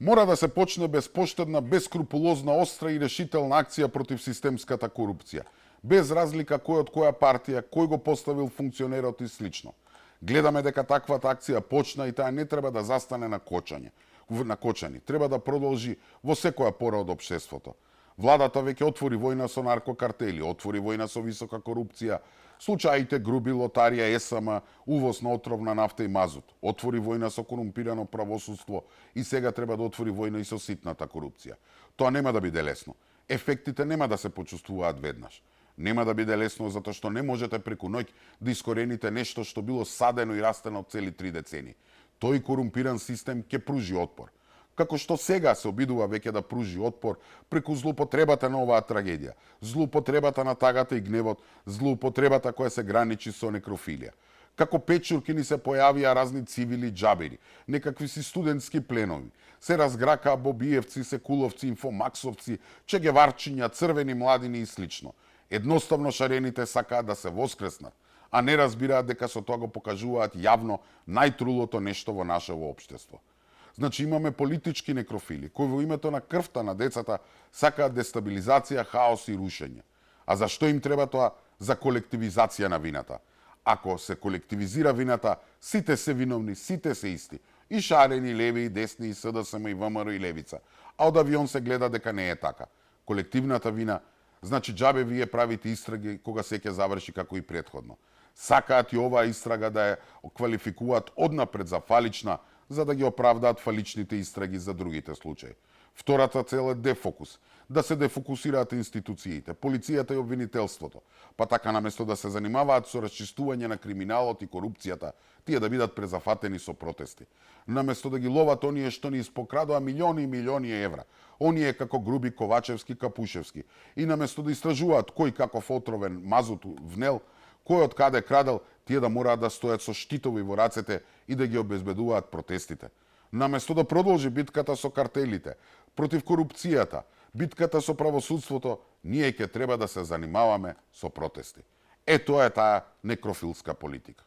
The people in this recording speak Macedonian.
Мора да се почне безпоштедна, бескрупулозна, остра и решителна акција против системската корупција. Без разлика кој од која партија, кој го поставил функционерот и слично. Гледаме дека таквата акција почна и таа не треба да застане на кочани. Треба да продолжи во секоја пора од општеството. Владата веќе отвори војна со наркокартели, отвори војна со висока корупција, случаите груби лотарија, ЕСМ, увоз на отровна нафта и мазут. Отвори војна со корумпирано правосудство и сега треба да отвори војна и со ситната корупција. Тоа нема да биде лесно. Ефектите нема да се почувствуваат веднаш. Нема да биде лесно затоа што не можете преку ноќ да искорените нешто што било садено и растено цели 3 децени. Тој корумпиран систем ќе пружи отпор. Како што сега се обидува веќе да пружи отпор преку злоупотребата на оваа трагедија, злоупотребата на тагата и гневот, злоупотребата која се граничи со некрофилија. Како печурки ни се појавија разни цивили џабери, некакви си студентски пленови, се разгракаа бобиевци, секуловци, инфомаксовци, чегеварчиња, црвени младини и слично. Едноставно шарените сакаат да се воскреснат, а не разбираат дека со тоа го покажуваат јавно најтрулото нешто во нашето општество. Значи имаме политички некрофили, кои во името на крвта на децата сакаат дестабилизација, хаос и рушење. А зашто им треба тоа? За колективизација на вината. Ако се колективизира вината, сите се виновни, сите се исти. И шарени, леви, и десни, и СДСМ, и ВМРО, и левица. А од авион се гледа дека не е така. Колективната вина, значи џабе вие правите истраги кога се ќе заврши како и претходно. Сакаат и оваа истрага да ја квалификуваат однапред за фалична, за да ги оправдаат фаличните истраги за другите случаи. Втората цел е дефокус. Да се дефокусираат институциите, полицијата и обвинителството. Па така наместо да се занимаваат со расчистување на криминалот и корупцијата, тие да бидат презафатени со протести. Наместо да ги ловат оние што ни испокрадоа милиони и милиони евра, оние како Груби, Ковачевски, Капушевски, и наместо да истражуваат кој каков отровен мазут внел, кој од каде крадел, тие да мораат да стојат со штитови во рацете и да ги обезбедуваат протестите. Наместо да продолжи битката со картелите, против корупцијата, битката со правосудството, ние ќе треба да се занимаваме со протести. Тоа е таа некрофилска политика.